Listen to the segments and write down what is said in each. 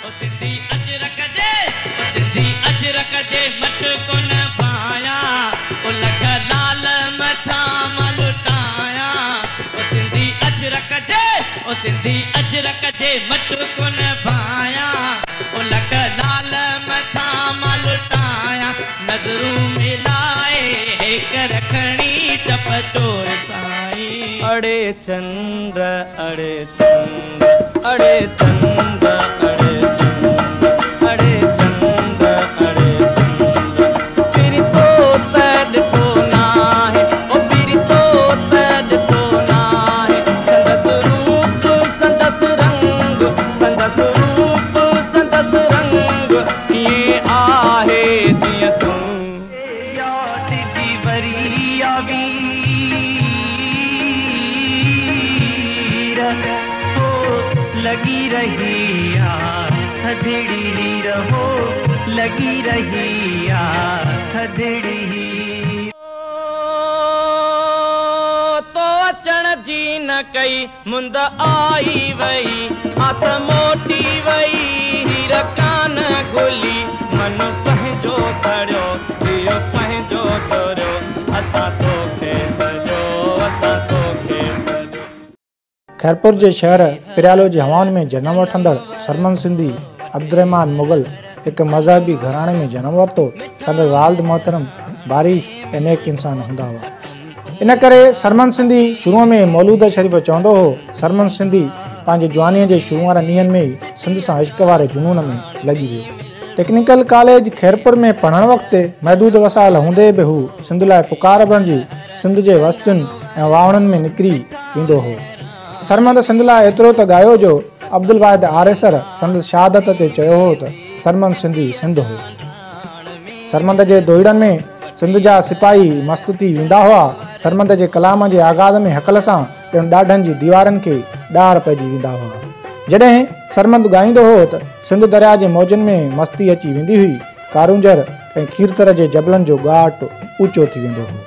او سنڌي اجرڪ جي، او سنڌي اجرڪ جي مٽ ڪونه پايان، او لک لال مٿان مان لٽايان. او سنڌي اجرڪ جي، او سنڌي اجرڪ جي مٽ ڪونه پايان، او لک لال مٿان مان لٽايان. نظرون ملائي هيڪر کڻي چپ چور سائين. اڙي چنڊ اڙي چنڊ اڙي چنڊ اڙي چنڊ اڙي چنڊ اڙي چنڊ، پرين تو ته ڏٺو ناهي، او پرين تو ته ڏٺو ناهي، سندس روپ سندس رنگ، سندس روپ سندس رنگ ائين آهي جيئن تون. ياد جي وري آ وير، هو لڳي رهي آ ٿڌڙي هير، هو لڳي رهي آ ٿڌڙي هير. تو اچڻ جي نه ڪئي مند آئي وئي، آس موٽي وئي هير ڪانه گهلي، من پنهنجو سڙيو جيءُ پنهنجو چوريو، اسان توکي سڄو اسان توکي سڄو. خيرپور جي شهر پريالو جي هوائن ۾ جنم وٺندڙ سرمد سنڌي عبدالرحمان مغل هڪ مذهبي گهراڻي ۾ جنم ورتو. سندس والد محترم باريش ۽ نيڪ انسان هوندا هئا. ان ڪري سرمد سنڌي شروع ۾ مولود شريف چوندو هو. سرمد سنڌي پنهنجي جوانيء جي شروع وارن ڏينهن ۾ ئي سنڌ سان عشق واري جنون ۾ لڳي ويو. ٽيڪنيڪل ڪاليج خيرپور ۾ پڙهڻ وقت محدود وسائل هوندي به هو سنڌ لاء پڪار بڻجي سنڌ جي وستين ۽ واهڻن ۾ نڪري ويندو هو. سرمد سنڌ لاء ايترو ته ڳايو جو عبدالواحد آريسر سندس شهادت تي چيو هو ته سرمد سنڌي سنڌ هو. سرمد جي دوهيڙن ۾ سنڌ جا سپاهي مست ٿي ويندا هئا. سرمد جي ڪلام جي آغاز ۾ هڪل سان ڄڻ ڏاڍن جي ديوارن کي ڏار پئجي ويندا هئا. جڏهن سرمد ڳائيندو هو ته سنڌ درياء جي موجن ۾ مستي اچي ويندي هئي. ڪارونجهر ۽ کيرٿر جي جبلن جو ڳاٽ اوچو ٿي ويندو هو.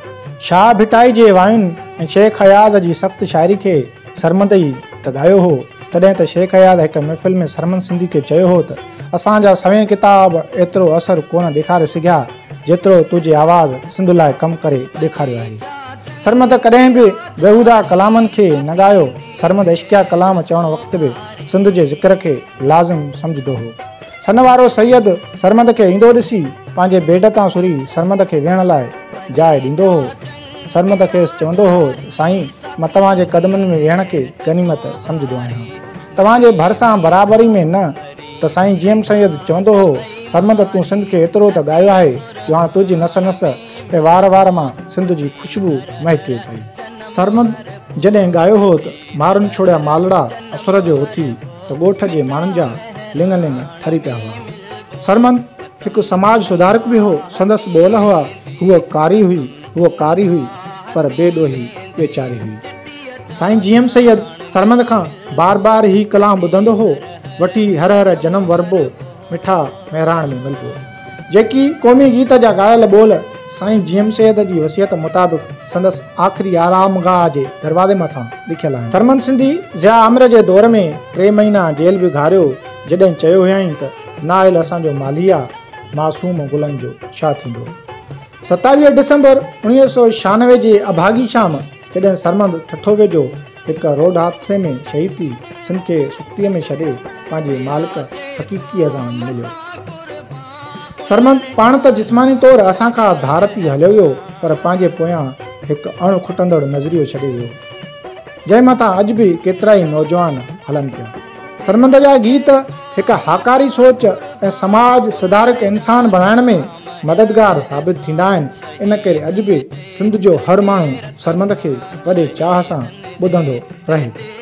شاهه ڀٽائي جي واين ۽ شيخ اياز جي سخت شاعري کي سرمد ئي ته ڳايو هو. تڏهن ته شيخ اياز هڪ محفل ۾ سرمد سنڌي کي چيو هو ته اسان جا سوين ڪتاب ايترو اثر ڪونه ڏيکاري سگهيا جيترو تنهنجي آواز سنڌ لاء ڪم ڪري ڏيکاريو آهي. سرمد ڪڏهن به بيهوده ڪلامن کي نه ڳايو. سرمد عشقيه ڪلام چوڻ وقت به سنڌ جي ذڪر کي لازم سمجهندو هو. سن وارو سيد سرمد کي ايندو ڏسي پنهنجي بيڊ تان سري سرمد کي ويهڻ لاء جاء ڏيندو هو. سرمد کيس چوندو هو ته سائين مان توهان جي قدمن ۾ ويهڻ کي غنيمت سمجهندو آهيان. توهان جي ڀرسان برابري ۾ نه ته سائين جي ايم سيد چوندو هو سرمد تون سنڌ کي ايترو ته ڳايو آهي جو هاڻ تنهنجي نس نس ۽ وار وار مان سنڌ جي خوشبو مهڪي پئي. سرمد جڏهن ڳايو هو ته مارن ڇوڙيا مالڙا اسر جو اٿي ته ڳوٺ جي ماڻهن جا لڱ لڱ ٺري پيا هئا. سرمد هڪ سماج سڌارڪ به هو. سندس ٻول هئا، هوء ڪاري هئي، هوء ڪاري هئي، پر بي ڏوهي ويچاري هئي. سائين جي ايم سيد سرمد کان بار بار هي ڪلام ٻڌندو هو، وٺي هر هر جنم وربو، مٺا مهراڻ ۾ ملبو. جيڪي قومي گيت جا ڳايل ٻول سائين جي ايم سيد جي وصيت مطابق سندس آخري آرامگاهه جي دروازي مٿان لکيل آهن. سرمد سنڌي ضياء آمر جي دور ۾ 3 مهينا جيل به گهاريو، جڏهن چيو هيائين ته نااهل اسان جو مالهي آ، معصوم گلن جو ڇا ٿيندو. 27 ڊسمبر 1996 جي اڀاڳي شام جڏهن سرمد ٺٽو ويجهو هڪ روڊ حادثي ۾ شهيد ٿي سنڌ کي سڪتي ۾ ڇڏي پنهنجي مالڪ حقيقيء سان وڃي مليو. سرمد پاڻ ته جسماني طور اسان کان ڌار ٿي هليو ويو پر پنهنجي پويان هڪ اڻ کٽندڙ نظريو ڇڏي ويو، جنهن مٿان اڄ به ڪيترائي نوجوان هلن پيا. سرمد جا گيت هڪ هاڪاري سوچ ۽ سماج سڌارڪ انسان بڻائڻ ۾ مددگار ثابت ٿيندا آهن، ان ڪري اڄ به سنڌ جو هر ماڻهو سرمد کي وڏي چاهه سان ٻڌندو رهي ٿو.